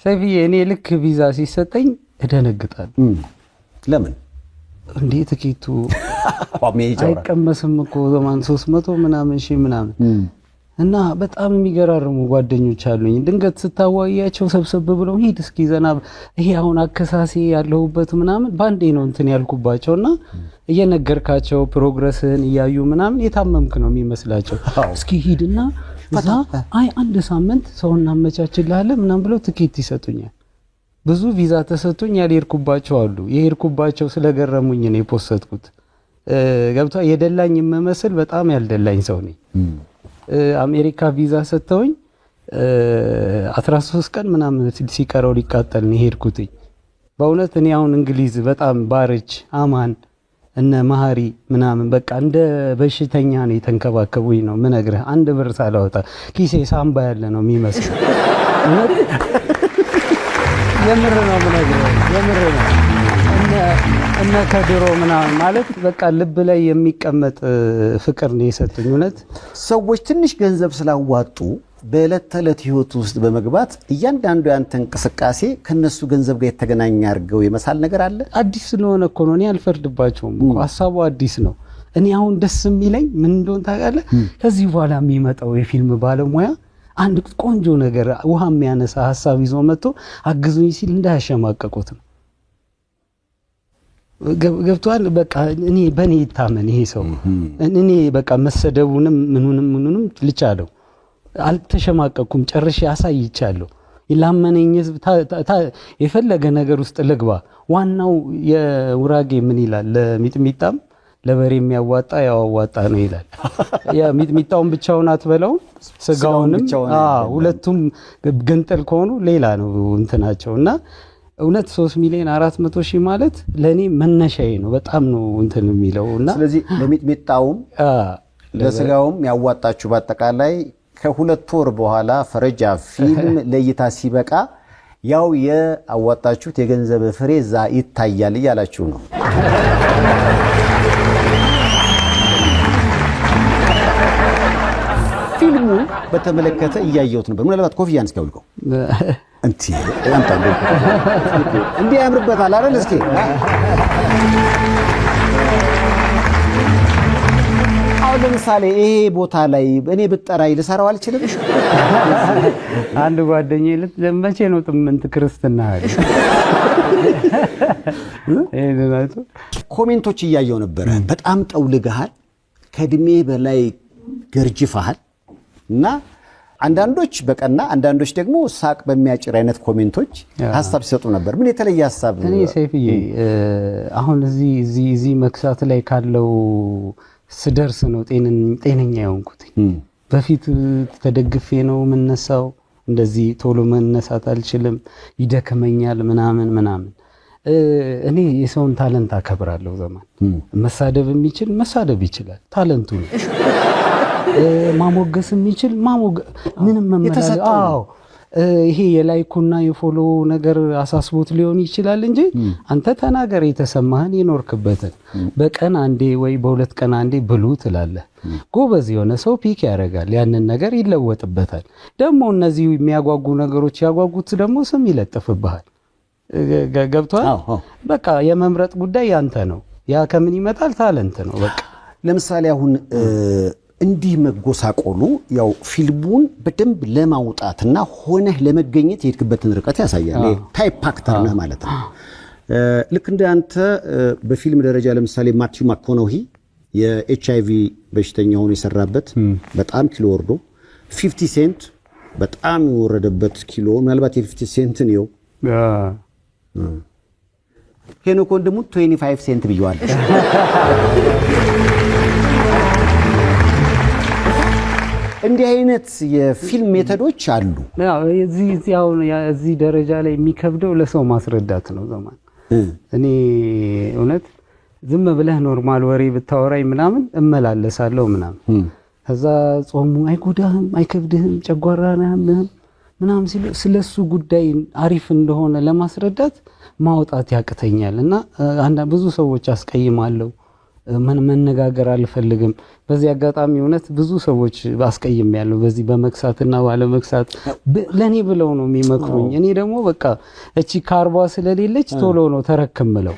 ሰይፍዬ፣ እኔ ልክ ቪዛ ሲሰጠኝ እደነግጣለሁ። ለምን? እንዴ፣ ትኬቱ አይቀመስም እኮ ዘማን፣ 300 ምናምን ሺህ ምናምን። እና በጣም የሚገራርሙ ጓደኞች አሉኝ። ድንገት ስታዋያቸው ሰብሰብ ብለው ሂድ እስኪ ዘና፣ ይሄ አሁን አከሳሴ ያለሁበት ምናምን ባንዴ ነው እንትን ያልኩባቸው እና እየነገርካቸው progress ህን እያዩ ምናምን የታመምክ ነው የሚመስላቸው። እስኪ ሂድና እዛ አይ አንድ ሳምንት ሰው እናመቻችልሃለን ምናምን ብለው ትኬት ይሰጡኛል። ብዙ ቪዛ ተሰጥቶኝ ያልሄድኩባቸው አሉ። የሄድኩባቸው ስለገረሙኝ ነው የ post ኩት። ገብቷ የደላኝ የምመስል በጣም ያልደላኝ ሰው ነኝ። አሜሪካ ቪዛ ሰጥተውኝ 13 ቀን ምናምን ሲቀረው ሊቃጠል ነው የሄድኩትኝ። በእውነት እኔ አሁን እንግሊዝ በጣም ባርች አማን እነ መሀሪ ምናምን በቃ እንደ በሽተኛ ነው የተንከባከቡኝ ነው ምነግርህ። አንድ ብር ሳላወጣ ኪሴ ሳምባ ያለ ነው የሚመስለው። እውነት የምር ነው ምነግርህ፣ የምር ነው። እነ ከድሮ ምናምን ማለት በቃ ልብ ላይ የሚቀመጥ ፍቅር ነው የሰጡኝ። እውነት። ሰዎች ትንሽ ገንዘብ ስላዋጡ በዕለት ተዕለት ህይወት ውስጥ በመግባት እያንዳንዱ ያንተ እንቅስቃሴ ከነሱ ገንዘብ ጋር የተገናኘ አድርገው የመሳል ነገር አለ። አዲስ ስለሆነ እኮ ነው። እኔ አልፈርድባቸውም እኮ፣ ሀሳቡ አዲስ ነው። እኔ አሁን ደስ የሚለኝ ምን እንደሆን ታውቃለህ? ከዚህ በኋላ የሚመጣው የፊልም ባለሙያ አንድ ቆንጆ ነገር ውሃ የሚያነሳ ሀሳብ ይዞ መጥቶ አግዙኝ ሲል እንዳያሸማቀቁት ነው። ገብቶሃል? በቃ እኔ በእኔ ይታመን ይሄ ሰው፣ እኔ በቃ መሰደቡንም ምኑንም ምኑንም ልቻለው፣ አልተሸማቀኩም። ጨርሼ አሳይቻለሁ። ላመነኝ ህዝብ የፈለገ ነገር ውስጥ ልግባ። ዋናው የውራጌ ምን ይላል? ለሚጥሚጣም ለበሬ የሚያዋጣ ያው አዋጣ ነው ይላል። ያ ሚጥሚጣውን ብቻውን አትበላውም፣ ስጋውንም። ብቻውን። አዎ፣ ሁለቱም ገንጠል ከሆኑ ሌላ ነው እንትናቸው። እና እውነት 3 ሚሊዮን 400 ሺህ ማለት ለእኔ መነሻዬ ነው። በጣም ነው እንትን የሚለው እና ስለዚህ ለሚጥሚጣውም ለስጋውም ያዋጣችሁ በአጠቃላይ ከ2 ወር በኋላ ፈረጃ ፊልም ለእይታ ሲበቃ ያው የአዋጣችሁት የገንዘብ ፍሬ እዛ ይታያል እያላችሁ ነው። ፊልሙ በተመለከተ እያየሁት ነበር። ምናልባት ኮፍያን እስኪ አውልቀው። እንቲ አምጣ፣ እንዲህ ያምርበታል አይደል? እስኪ አሁን ለምሳሌ ይሄ ቦታ ላይ እኔ ብጠራኝ ልሰራው አልችልም። አንድ ጓደኛዬ መቼ ነው ጥምንት ክርስትና አለ። ይሄንን አይቶ comment ኦች እያየው ነበረ። በጣም ጠውልገሃል፣ ከእድሜ በላይ ገርጅፈሃል እና አንዳንዶች በቀና አንዳንዶች ደግሞ ሳቅ በሚያጭር አይነት comment ኦች ሀሳብ ሲሰጡ ነበር። ምን የተለየ ሀሳብ? እኔ ሰይፍዬ አሁን እዚህ መክሳት ላይ ካለው ስደርስ ነው ጤነኛ የሆንኩት። በፊት ተደግፌ ነው የምነሳው። እንደዚህ ቶሎ መነሳት አልችልም፣ ይደክመኛል ምናምን ምናምን። እኔ የሰውን talent አከብራለሁ። ዘማን መሳደብ የሚችል መሳደብ ይችላል፣ talent ኡ ነው። ማሞገስ የሚችል ምንም መመላለስ የተሰጠው ነው። አዎ፣ ይሄ የ like ኡና የ follow ነገር አሳስቦት ሊሆን ይችላል እንጂ አንተ ተናገር የተሰማህን የኖርክበትን። በቀን አንዴ ወይ በ2 ቀን አንዴ ብሉ ትላለህ። ጎበዝ የሆነ ሰው pick ያደርጋል፣ ያንን ነገር ይለወጥበታል። ደግሞ እነዚህ የሚያጓጉ ነገሮች ያጓጉት ደግሞ ስም ይለጥፍብሃል። ገብቶሃል? አዎ። በቃ የመምረጥ ጉዳይ ያንተ ነው። ያ ከምን ይመጣል? Talent ነው በቃ። ለምሳሌ አሁን እንዲህ መጎሳቆሉ ያው ፊልሙን በደንብ ለማውጣትና ሆነህ ለመገኘት የሄድክበትን ርቀት ያሳያል። Type actor ነህ ማለት ነው። ልክ እንደ አንተ በፊልም ደረጃ ለምሳሌ ማቲው ማኮኖሂ የኤች አይቪ በሽተኛ ሆኖ የሰራበት በጣም ኪሎ ወርዶ፣ 50 ሴንት በጣም የወረደበት ኪሎ፣ ምናልባት የ50 ሴንትን ይኸው ሄኖክ ወንድሙ 25 ሴንት ብየዋለሁ። እንዲህ አይነት የፊልም method ኦች አሉ። ያው እዚህ አሁን እዚህ ደረጃ ላይ የሚከብደው ለሰው ማስረዳት ነው። ዘማን እኔ እውነት ዝም ብለህ normal ወሬ ብታወራኝ ምናምን እመላለሳለሁ ምናምን። ከዛ ጾሙ አይጎዳህም፣ አይከብድህም፣ ጨጓራህን አያምህም ምናምን ሲሉ ስለሱ ጉዳይ አሪፍ እንደሆነ ለማስረዳት ማውጣት ያቅተኛል እና አንዳ ብዙ ሰዎች አስቀይማለሁ። ምን መነጋገር አልፈልግም። በዚህ አጋጣሚ እውነት ብዙ ሰዎች አስቀይሜያለሁ። በዚህ በመክሳትና ባለመክሳት ለእኔ ብለው ነው የሚመክሩኝ። እኔ ደግሞ በቃ እቺ ካርቧ ስለሌለች ቶሎ ነው ተረክምለው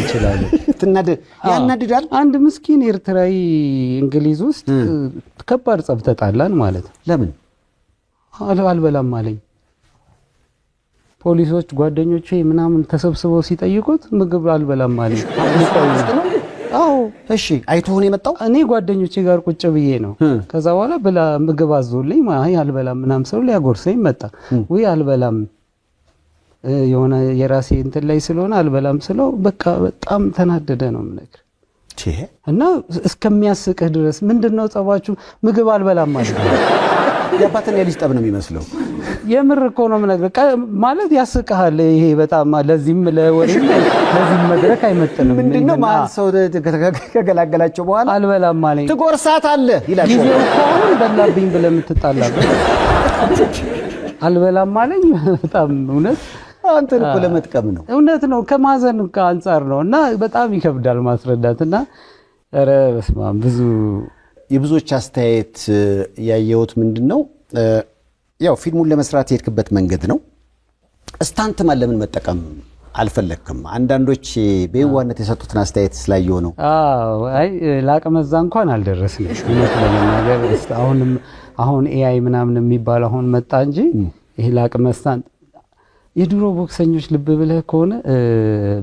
ይችላሉ። ያናድዳል። አንድ ምስኪን ኤርትራዊ እንግሊዝ ውስጥ ከባድ ጸብ ተጣላን ማለት ነው። ለምን አልበላም አለኝ። ፖሊሶች ጓደኞቼ ምናምን ተሰብስበው ሲጠይቁት ምግብ አልበላም አለኝ። አዎ እሺ። አይቶህ ነው የመጣው? እኔ ጓደኞቼ ጋር ቁጭ ብዬ ነው። ከዛ በኋላ ብላ ምግብ አዞልኝ፣ አይ አልበላም ምናምን ሰው ሊያጎርሰኝ መጣ። ውይ አልበላም የሆነ የራሴ እንትን ላይ ስለሆነ አልበላም ስለው በቃ በጣም ተናደደ ነው የምነግርህ። እና እስከሚያስቅህ ድረስ ምንድነው ጸባችሁ? ምግብ አልበላም ማለት ነው። የአባትና የልጅ ጠብ ነው የሚመስለው። የምር እኮ ነው የምነግርህ። ማለት ያስቅሃል። ይሄ በጣም ለዚህም ለወሬም ለዚህም መድረክ አይመጥንም። ምንድነው መሀል ሰው ከገላገላቸው በኋላ አልበላም አለኝ። ትጎርሳታለህ ይላል። ጊዜው እኮ አሁን በላብኝ ብለህ የምትጣላበት አልበላም አለኝ። በጣም እውነት አንተን እኮ ለመጥቀም ነው። እውነት ነው፣ ከማዘን አንጻር ነው። እና በጣም ይከብዳል ማስረዳት። እና ኧረ በስመ አብ ብዙ የብዙዎች አስተያየት ያየሁት ምንድነው፣ ያው ፊልሙን ለመስራት የሄድክበት መንገድ ነው። Stuntman ለምን መጠቀም አልፈለክም? አንዳንዶች በየዋህነት የሰጡትን አስተያየት ስላየሁ ነው። አዎ፣ አይ ለአቅመ እዛ እንኳን አልደረስንም። እውነት ለመናገር አሁን AI ምናምን የሚባል አሁን መጣ እንጂ ይሄ ለአቅመ stunt የድሮ ቦክሰኞች ልብ ብለህ ከሆነ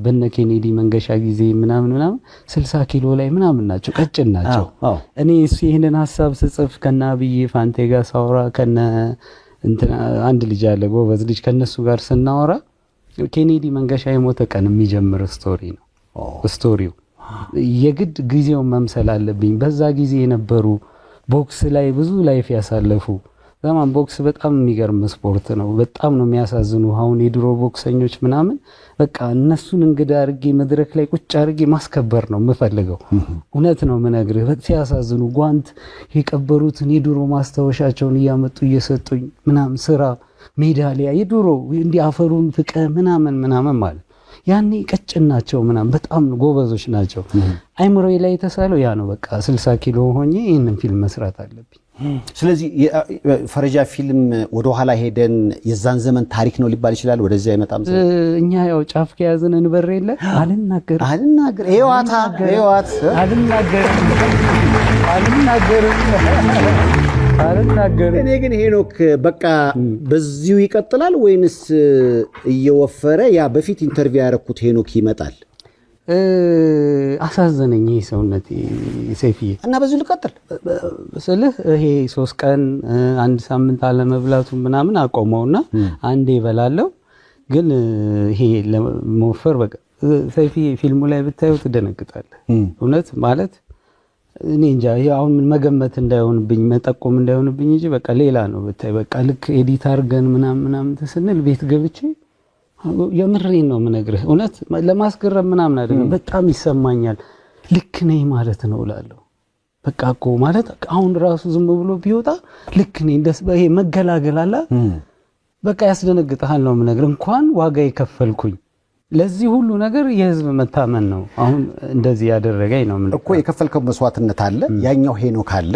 በነ ኬኔዲ መንገሻ ጊዜ ምናምን ምናምን 60 ኪሎ ላይ ምናምን ናቸው፣ ቀጭን ናቸው። እኔ እሱ ይሄንን ሐሳብ ስጽፍ ከነ አብዬ ፋንቴ ጋር ሳወራ ከነ እንትና አንድ ልጅ አለ ጎበዝ ልጅ ከነሱ ጋር ስናወራ ኬኔዲ መንገሻ የሞተ ቀን የሚጀምር story ነው። Story ው የግድ ጊዜውን መምሰል አለብኝ። በዛ ጊዜ የነበሩ ቦክስ ላይ ብዙ life ያሳለፉ ዘማን ቦክስ በጣም የሚገርም ስፖርት ነው። በጣም ነው የሚያሳዝኑ። አሁን የድሮ ቦክሰኞች ምናምን በቃ እነሱን እንግዳ አድርጌ መድረክ ላይ ቁጭ አድርጌ ማስከበር ነው የምፈልገው። እውነት ነው የምነግርህ። በጣም ሲያሳዝኑ ጓንት የቀበሩትን የድሮ ማስታወሻቸውን እያመጡ እየሰጡኝ ምናምን ስራ ሜዳሊያ የድሮ እንዲህ አፈሩን ፍቀ ምናምን ምናምን ማለት ያኔ ቀጭን ናቸው ምናምን በጣም ጎበዞች ናቸው። አይምሮዬ ላይ የተሳለው ያ ነው። በቃ 60 ኪሎ ሆኜ ይሄንን ፊልም መስራት አለብኝ። ስለዚህ ፈረጃ ፊልም ወደ ኋላ ሄደን የዛን ዘመን ታሪክ ነው ሊባል ይችላል። ወደዚህ አይመጣም። እኛ ያው ጫፍ ከያዝን እንበር የለ አልናገርም አልናገር ይዋታ ይዋት አልናገርም አልናገርም አልናገርም። እኔ ግን ሄኖክ በቃ በዚሁ ይቀጥላል ወይንስ እየወፈረ ያ በፊት interview ያደረኩት ሄኖክ ይመጣል? አሳዘነኝ ይሄ ሰውነቴ ሰይፍዬ። እና በዚሁ ልቀጥል ስልህ ይሄ 3 ቀን አንድ ሳምንት አለመብላቱ ምናምን አቆመውና አንዴ እበላለሁ። ግን ይሄ ለመወፈር በቃ ሰይፍዬ ፊልሙ ላይ ብታየው ትደነግጣለህ። እውነት ማለት እኔ እንጃ ይሄ አሁን መገመት እንዳይሆንብኝ መጠቆም እንዳይሆንብኝ እንጂ በቃ ሌላ ነው ብታይ። በቃ ልክ edit አድርገን ምናምን ምናምን ስንል ቤት ገብቼ የምሬን ነው የምነግርህ። እውነት ለማስገረም ምናምን አይደለም፣ በጣም ይሰማኛል። ልክ ነኝ ማለት ነው እላለሁ። በቃ እኮ ማለት አሁን ራሱ ዝም ብሎ ቢወጣ ልክ ነኝ ደስ ይሄ መገላገል አለ በቃ ያስደነግጥሃል ነው የምነግርህ። እንኳን ዋጋ የከፈልኩኝ ለዚህ ሁሉ ነገር የህዝብ መታመን ነው አሁን እንደዚህ ያደረገኝ ነው የምልህ። እኮ የከፈልከው መስዋዕትነት አለ፣ ያኛው ሄኖክ አለ፣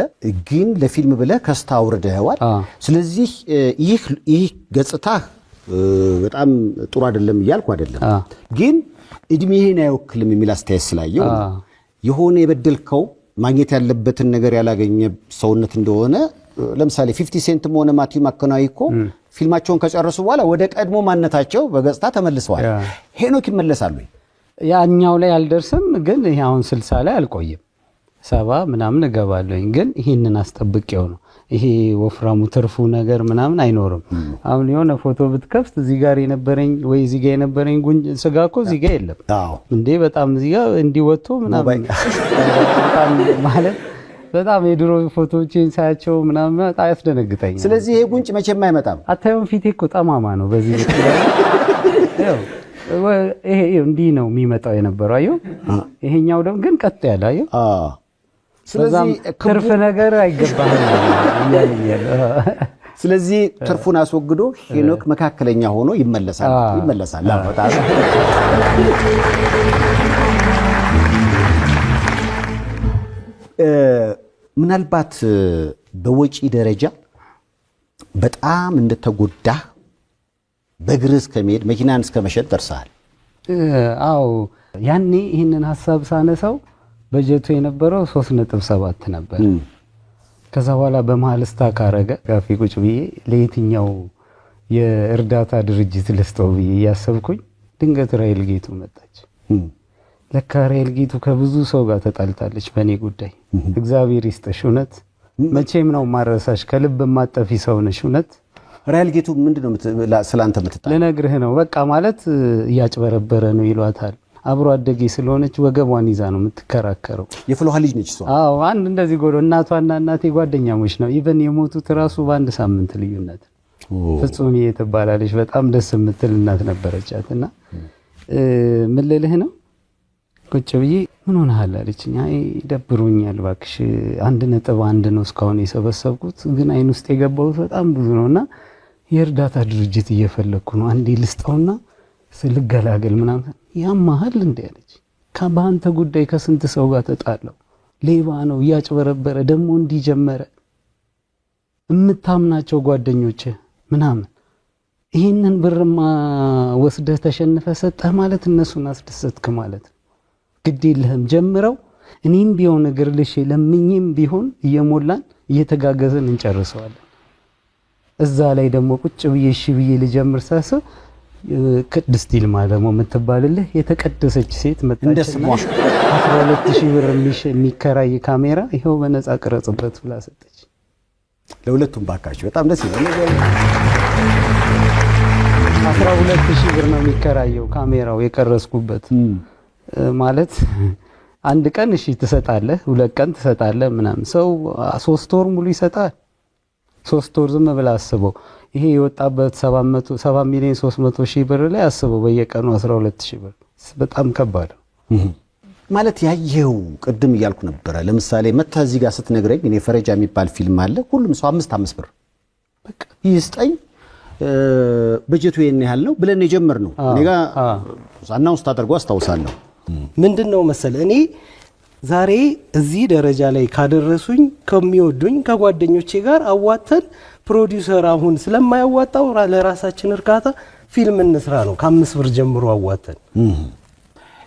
ግን ለፊልም ብለህ ከስታ አውርደኸዋል። ስለዚህ ይህ ገጽታ በጣም ጥሩ አይደለም እያልኩ አይደለም፣ ግን እድሜህን አይወክልም የሚል አስተያየት ስላየው የሆነ የበደልከው ማግኘት ያለበትን ነገር ያላገኘ ሰውነት እንደሆነ ለምሳሌ 50 ሴንትም ሆነ ማቲው ማኮናዊ እኮ ፊልማቸውን ከጨረሱ በኋላ ወደ ቀድሞ ማንነታቸው በገጽታ ተመልሰዋል። ሄኖክ ይመለሳሉ። ያኛው ላይ አልደርስም፣ ግን ይሄ አሁን 60 ላይ አልቆይም፣ 70 ምናምን እገባለሁኝ። ግን ይሄንን አስጠብቄው ነው። ይሄ ወፍራሙ ትርፉ ነገር ምናምን አይኖርም። አሁን የሆነ ፎቶ ብትከፍት እዚህ ጋር የነበረኝ ወይ እዚህ ጋር የነበረኝ ጉንጭ ስጋ እኮ እዚህ ጋር የለም። እንዴ በጣም እዚህ ጋር እንዲወጥቶ ምናምን በጣም ማለት በጣም የድሮ ፎቶዎችን ሳያቸው ምናምን በጣም ያስደነግጠኛል። ስለዚህ ይሄ ጉንጭ መቼም አይመጣም። አታየውም? ፊቴ እኮ ጠማማ ነው። በዚህ ያው ይሄ እንዲህ ነው የሚመጣው የነበረው። አየው፣ ይሄኛው ደግሞ ግን ቀጥ ያለ አየው። ስለዚህ ትርፍ ነገር አይገባህም እያለኝ ያለው። ስለዚህ ትርፉን አስወግዶ ሄኖክ መካከለኛ ሆኖ ይመለሳል ይመለሳል። አዎ፣ በጣም ምናልባት በወጪ ደረጃ በጣም እንደተጎዳህ በእግርህ እስከመሄድ መኪናን እስከመሸጥ ደርሰሃል። አዎ፣ ያኔ ይህንን ሀሳብ ሳነሳው በጀቱ የነበረው 3.7 ነበር። ከዛ በኋላ በመሀል stuck አረገ። ካፌ ቁጭ ብዬ ለየትኛው የእርዳታ ድርጅት ልስጠው ብዬ እያሰብኩኝ ድንገት ራሔል ጌቱ መጣች። ለካ ራሔል ጌቱ ከብዙ ሰው ጋር ተጣልታለች በእኔ ጉዳይ። እግዚአብሔር ይስጥሽ፣ እውነት መቼም ነው ማረሳሽ፣ ከልብ የማጠፊ ሰው ነሽ። እውነት ራሔል ጌቱ ምንድን ነው ስለ አንተ የምትጣለው? ልነግርህ ነው። በቃ ማለት እያጭበረበረ ነው ይሏታል። አብሮ አደጌ ስለሆነች ወገቧን ይዛ ነው የምትከራከረው። የፍልውሃ ልጅ ነች እሷ። አዎ፣ አንድ እንደዚህ ጎዶ እናቷና እናቴ ጓደኛሞች ነው። Even የሞቱት ራሱ በአንድ ሳምንት ልዩነት። ፍጹምዬ ትባላለች። በጣም ደስ የምትል እናት ነበረቻት። እና ምን ልልህ ነው፣ ቁጭ ብዬ ምን ሆነሃል አለችኝ። አይ ደብሮኛል እባክሽ፣ 1.1 ነው እስካሁን የሰበሰብኩት፣ ግን አይን ውስጥ የገባሁት በጣም ብዙ ነው እና የእርዳታ ድርጅት እየፈለግኩ ነው፣ አንዴ ልስጠውና ስልገላገል ምናምን። ያማሃል እንዴ አለች። በአንተ ጉዳይ ከስንት ሰው ጋር ተጣለው፣ ሌባ ነው እያጭበረበረ ደግሞ እንዲጀመረ የምታምናቸው ጓደኞች ምናምን፣ ይህንን ብርማ ወስደህ ተሸንፈ ሰጠህ ማለት እነሱን አስደሰትክ ማለት ነው። ግድ የለህም ጀምረው፣ እኔም ቢሆን እግር ልሼ ለምኜም ቢሆን እየሞላን እየተጋገዝን እንጨርሰዋለን። እዛ ላይ ደግሞ ቁጭ ብዬ እሺ ብዬ ልጀምር ሳስብ ቅድስት ይልማ ደግሞ የምትባልልህ የተቀደሰች ሴት እንደ ስሟ። መጣችና 12,000 ብር የሚከራይ ካሜራ ይኸው በነፃ ቅረጽበት ብላ ሰጠች። ለሁለቱም ባካችሁ በጣም ደስ ይላል። 12,000 ብር ነው የሚከራየው ካሜራው የቀረጽኩበት። ማለት አንድ ቀን እሺ ትሰጣለህ፣ 2 ቀን ትሰጣለህ ምናምን፣ ሰው 3 ወር ሙሉ ይሰጣል። 3 ወር ዝም ብለህ አስበው። ይሄ የወጣበት 7 ሚሊዮን 300 ሺህ ብር ላይ አስበው በየቀኑ 12 ሺህ ብር በጣም ከባድ ነው። ማለት ያየኸው ቅድም እያልኩ ነበረ። ለምሳሌ መተህ እዚህ ጋር ስትነግረኝ እኔ ፈረጃ የሚባል ፊልም አለ፣ ሁሉም ሰው አምስት አምስት ብር በቃ ይስጠኝ፣ በጀቱ ይሄን ያህል ነው ብለን የጀመርነው እኔ ጋር announce ታደርገው አስታውሳለሁ። ምንድን ነው መሰለ፣ እኔ ዛሬ እዚህ ደረጃ ላይ ካደረሱኝ ከሚወዱኝ ከጓደኞቼ ጋር አዋተን ፕሮዲውሰር አሁን ስለማያዋጣው ለራሳችን እርካታ ፊልም እንስራ ነው፣ ከ5 ብር ጀምሮ አዋተን።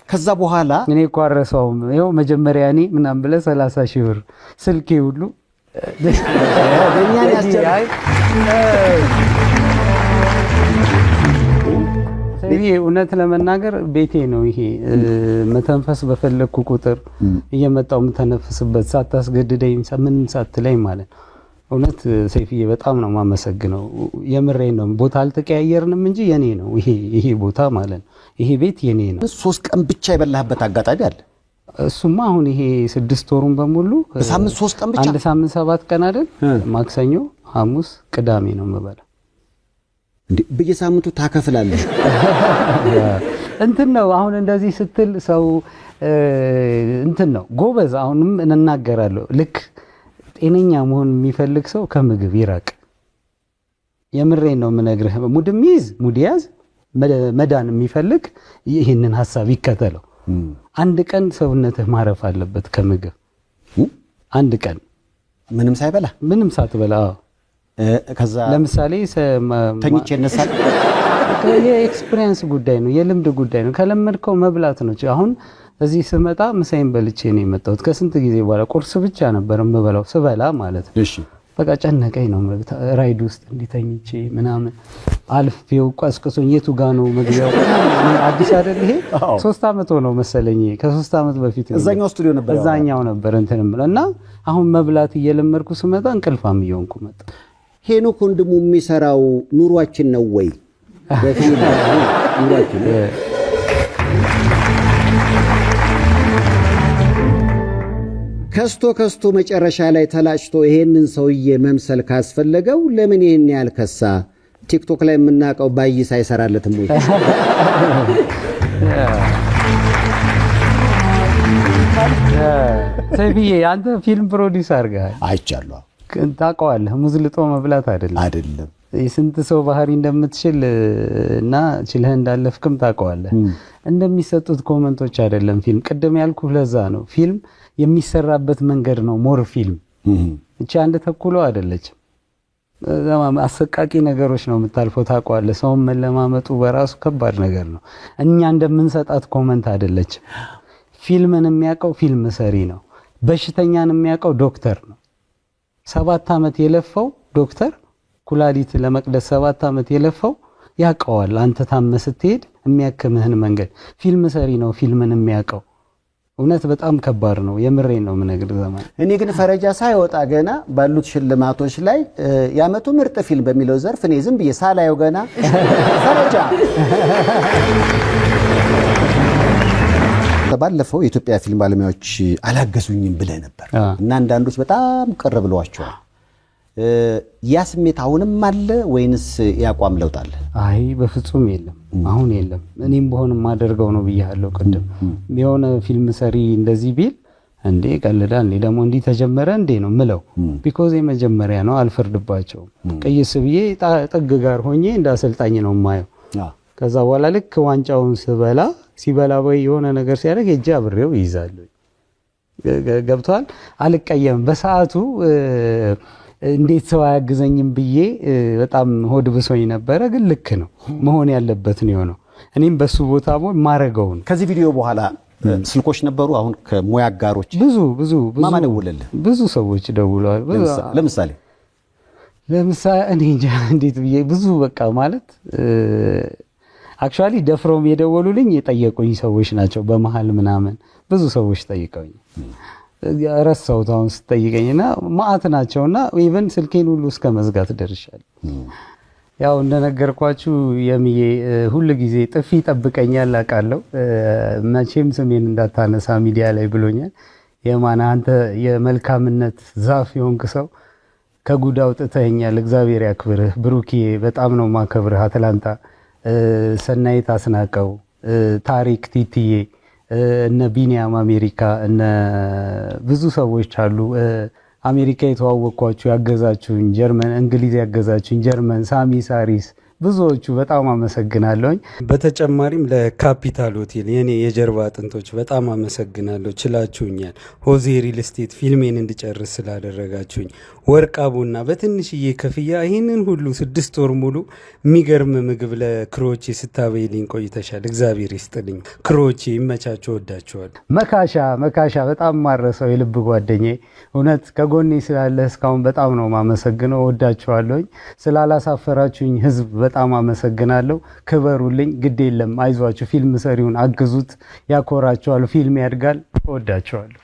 ከዛ በኋላ እኔ እኮ አልረሳውም። ይኸው መጀመሪያ እኔ ምናምን ብለህ 30 ሺህ ብር ስልኬ ሁሉ በእኛን አይ፣ ይሄ እውነት ለመናገር ቤቴ ነው። ይሄ መተንፈስ በፈለግኩ ቁጥር እየመጣው የምተነፍስበት ሳታስገድደኝ ምንም ሳትለኝ ማለት ነው። እውነት ሰይፍዬ በጣም ነው የማመሰግነው። የምሬን ነው። ቦታ አልተቀያየርንም እንጂ የኔ ነው ይሄ ቦታ ማለት ነው። ይሄ ቤት የኔ ነው። 3 ቀን ብቻ የበላህበት አጋጣሚ አለ። እሱማ አሁን ይሄ 6 ወሩን በሙሉ በሳምንት 3 ቀን ብቻ? አንድ ሳምንት 7 ቀን አይደል? ማክሰኞ፣ ሐሙስ፣ ቅዳሜ ነው የምበላው። እንዴ፣ በየሳምንቱ ታከፍላለህ? እንትን ነው፣ አሁን እንደዚህ ስትል ሰው እንትን ነው ጎበዝ። አሁንም እናገራለሁ፣ ልክ ጤነኛ መሆን የሚፈልግ ሰው ከምግብ ይራቅ። የምሬን ነው የምነግርህ። Mood የሚይዝ mood ያዝ፣ መዳን የሚፈልግ ይህንን ሀሳብ ይከተለው። አንድ ቀን ሰውነትህ ማረፍ አለበት ከምግብ፣ አንድ ቀን። ምንም ሳይበላ? ምንም ሳትበላ፣ አዎ። ከዛ ለምሳሌ ተኝቼ እነሳለሁ። የ experience ጉዳይ ነው፣ የልምድ ጉዳይ ነው። ከለመድከው መብላት ነው። አሁን እዚህ ስመጣ ምሳዬን በልቼ ነው የመጣሁት። ከስንት ጊዜ በኋላ ቁርስ ብቻ ነበር የምበላው ስበላ ማለት ነው። በቃ ጨነቀኝ ነው፣ ራይድ ውስጥ እንዲተኝቼ ምናምን አልፌው ቀስቅሶኝ የቱ ጋ ነው መግቢያው? አዲስ አይደል ይሄ፣ 3 ዓመት ሆነው መሰለኝ፣ ከ3 ዓመት በፊት ነው። እዛኛው ስቱዲዮ ነበር ያወራው። እዛኛው ነበር እንትን የምለው እና አሁን መብላት እየለመድኩ ስመጣ እንቅልፋም እየሆንኩ መጣ። ሄኖክ ወንድሙ የሚሰራው ኑሯችን ነው ወይ? በፊልም ኑሯችን ነው። ከስቶ ከስቶ መጨረሻ ላይ ተላጭቶ ይሄንን ሰውዬ መምሰል ካስፈለገው ለምን ይሄን ያህል ከሳ? ቲክቶክ ላይ የምናውቀው ባይስ አይሰራለትም ወይ? ሰይፍዬ፣ አንተ ፊልም produce አድርገሃል። አይቻለሁ። ታውቀዋለህ። ሙዝ ልጦ መብላት አይደለም። አይደለም። የስንት ሰው ባህሪ እንደምትችል እና ችለህ እንዳለፍክም ታውቀዋለህ። እንደሚሰጡት comment ኦች አይደለም ፊልም። ቅድም ያልኩህ ለዛ ነው። ፊልም የሚሰራበት መንገድ ነው more ፊልም። እቺ አንድ ተኩሎ አይደለችም። አሰቃቂ ነገሮች ነው የምታልፈው፣ ታውቀዋለህ። ሰውን መለማመጡ በራሱ ከባድ ነገር ነው። እኛ እንደምንሰጣት comment አይደለችም። ፊልምን የሚያውቀው ፊልም ሰሪ ነው። በሽተኛን የሚያውቀው ዶክተር ነው። 7 ዓመት የለፋው ዶክተር፣ ኩላሊት ለመቅደስ 7 ዓመት የለፋው ያውቀዋል። አንተ ታመህ ስትሄድ የሚያክምህን መንገድ። ፊልም ሰሪ ነው ፊልምን የሚያውቀው። እውነት በጣም ከባድ ነው። የምሬን ነው የምነግርህ ዘመን። እኔ ግን ፈረጃ ሳይወጣ ገና ባሉት ሽልማቶች ላይ የዓመቱ ምርጥ ፊልም በሚለው ዘርፍ እኔ ዝም ብዬ ሳላየው ገና ፈረጃ። ባለፈው የኢትዮጵያ ፊልም ባለሙያዎች አላገዙኝም ብለህ ነበር እና አንዳንዶች በጣም ቅር ብለዋቸዋል። ያ ስሜት አሁንም አለ ወይንስ የአቋም ለውጥ አለ? አይ፣ በፍጹም የለም። አሁን የለም። እኔም በሆን የማደርገው ነው ብያለሁ ቅድም። የሆነ ፊልም ሰሪ እንደዚህ ቢል እንዴ ቀልዳል እንዴ፣ ደግሞ እንዲህ ተጀመረ እንዴ ነው ምለው። Because የመጀመሪያ ነው፣ አልፈርድባቸውም። ቅይስ ብዬ ጥግ ጋር ሆኜ እንደ አሰልጣኝ ነው የማየው። ከዛ በኋላ ልክ ዋንጫውን ስበላ ሲበላ ወይ የሆነ ነገር ሲያደርግ ሄጄ አብሬው ይይዛለሁ። ገብቷል። አልቀየምም። በሰዓቱ እንዴት ሰው አያግዘኝም ብዬ በጣም ሆድ ብሶኝ ነበረ። ግን ልክ ነው፣ መሆን ያለበት ነው የሆነው። እኔም በሱ ቦታ ብሆን ማረገው ነው። ከዚህ ቪዲዮ በኋላ ስልኮች ነበሩ? አሁን ከሙያ አጋሮች ብዙ ብዙ ብዙ። ማን ደወለልህ? ብዙ ሰዎች ደውለዋል። ለምሳሌ? ለምሳሌ እኔ እንጃ እንዴት ብዬ፣ ብዙ በቃ ማለት actually ደፍረውም የደወሉልኝ የጠየቁኝ ሰዎች ናቸው። በመሀል ምናምን ብዙ ሰዎች ጠይቀውኝ ረሳሁት አሁን ስትጠይቀኝና ማአት ናቸውና even ስልኬን ሁሉ እስከ መዝጋት ደርሻለሁ። ያው እንደነገርኳችሁ የሚዬ ሁል ጊዜ ጥፊ ይጠብቀኛል አውቃለሁ። መቼም ስሜን እንዳታነሳ ሚዲያ ላይ ብሎኛል። የማነ፣ አንተ የመልካምነት ዛፍ የሆንክ ሰው ከጉድ አውጥተኸኛል። እግዚአብሔር ያክብርህ። ብሩኪዬ፣ በጣም ነው ማከብርህ። አትላንታ፣ ሰናይት አስናቀው፣ ታሪክ፣ ቲቲዬ፣ እነ ቢኒያም አሜሪካ፣ እነ ብዙ ሰዎች አሉ። አሜሪካ የተዋወቅኳችሁ ያገዛችሁኝ፣ ጀርመን፣ እንግሊዝ ያገዛችሁኝ፣ ጀርመን ሳሚ ሳሪስ፣ ብዙዎቹ በጣም አመሰግናለሁኝ። በተጨማሪም ለካፒታል ሆቴል የኔ የጀርባ አጥንቶች በጣም አመሰግናለሁ። ችላችሁኛል። ሆዜ ሪል ስቴት ፊልሜን እንድጨርስ ስላደረጋችሁኝ፣ ወርቃ ቡና በትንሽዬ ክፍያ ይህንን ሁሉ 6 ወር ሙሉ የሚገርም ምግብ ለ crew ዎቼ ስታበይልኝ ቆይተሻል። እግዚአብሔር ይስጥልኝ። Crew ዎቼ ይመቻችሁ፣ ወዳችኋል። መካሻ፣ መካሻ በጣም ማረሰው የልብ ጓደኛዬ፣ እውነት ከጎኔ ስላለህ እስካሁን በጣም ነው ማመሰግነው። ወዳችኋለሁኝ። ስላላሳፈራችሁኝ ህዝብ በጣም አመሰግናለሁ። ክበሩልኝ። ግድ የለም አይዟችሁ፣ ፊልም ሰሪውን አግዙት፣ ያኮራችኋል። ፊልም ያድጋል። እወዳችኋለሁ።